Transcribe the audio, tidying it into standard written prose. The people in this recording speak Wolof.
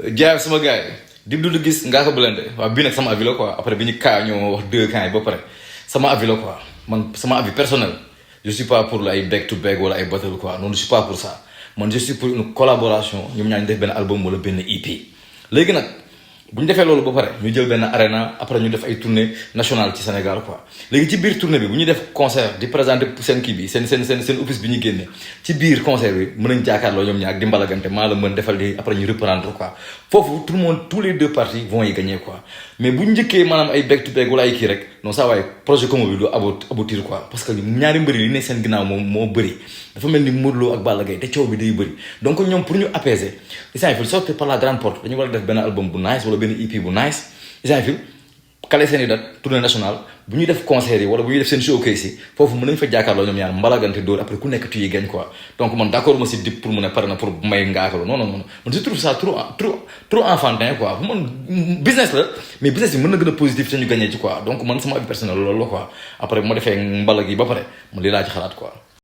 jaay sama gars yi di gis ngaa ko blende waaw bii nag sama avis la quoi après bi ñu kaa ñoo wax deux camps yi ba pare sama avis la quoi man sama avis personnel je suis pas pour ay back to back wala ay battle quoi non je suis pas pour ça man je suis pour une collaboration ñoom ñaa ñu def benn album wala benn EP léegi nag bu ñu defee loolu ba pare ñu jël benn arena après ñu def ay tournée nationale ci Sénégal quoi léegi ci biir tournée bi bu ñu def concert di présenter seen kii bi seen office bi ñu génne ci biir concert bi mën nañ jaakaarloo ñoom ñaar di mbalagante maa la mën defal di après ñu reprendre quoi foofu tout le monde tous les deux parties vont y gagner quoi mais bu njëkkee maanaam ay back to back wala ay kii rek non saa waaye projet commun bi du aboutir quoi parce que ñaari mbëri li ne seen ginnaaw moom moo bëri dafa mel ni Modou Lo ak Balla Gaye te coow bi day bëri donc ñoom pour ñu apaiser il faut sortir par la grande porte dañu war a def benn album bu nice wala benn EP bu nice il kale seen i date tournée nationale bu ñuy def concert yi wala bu ñuy def seen showcase yi foofu mën nañu fa jàkkaarloo ñoom ñaar mbalagante dóor après ku nekk tuyi gañ quoi donc man d'accord ma si dip pour mu ne pare na pour may ngaakalu non man je trouve ça trop enfantin quoi man business la mais business yi mën na gën a positif te ñu gagné ci quoi donc man sama avis personnel loolu la quoi après bu ma defee mbalag yi ba pare man lii laa ci xalaat quoi